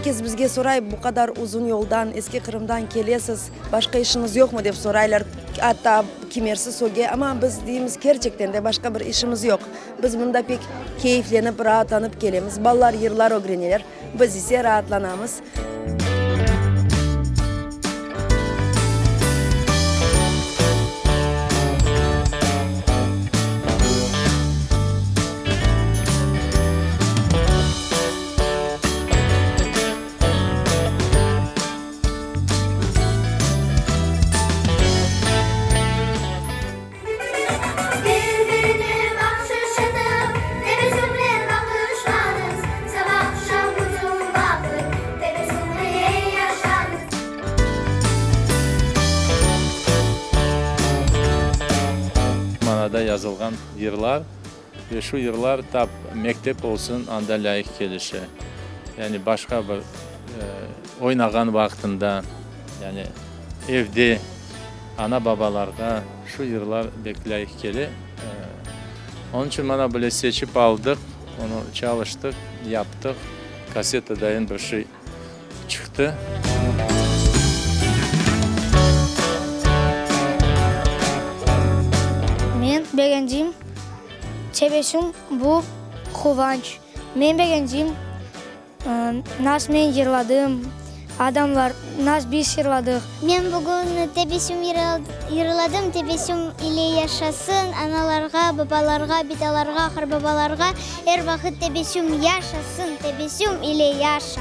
kes bizge soray, bu qadar uzun yoldan, Eski Qırımdan kelesiz, başqa işiñiz yoqmı, dep soraylar, atta kimersi söge, amma biz deymiz, kerçekten de başqa bir işimiz yoq. Biz mında pek keyflenip, raatlanıp kelemiz, balalar yırlar ögreneler, biz ise raatlanamız. Bir-birine bahşış etip, tebessümle baqışlañız, Saba-aqşam bütün vaqıt tebessümle yaşañız. Manada yazılğan yırlar ve şu yırlar tap mektep olsun, anda lâyıq kelişe. Yani başqa bir oynağan vaqtında, yani evde ana-babalarğa şu yırlar bek lâyıq kele. Onıñ içün mana böyle seçip aldıq, onı çalıştıq, yaptıq, kasseta dayın bir şey çıqtı. Men begendim Tebessüm bu quvanç. Men begendim, nas men yırladım, adamlar, nas biz yırladıq. Men bugün tebessüm yırladım, tebessüm ile yaşasın, analarğa, babalarğa, bitalarğa, qarbabalarğa er vaqıt tebessüm yaşasın, tebessüm ile yaşa.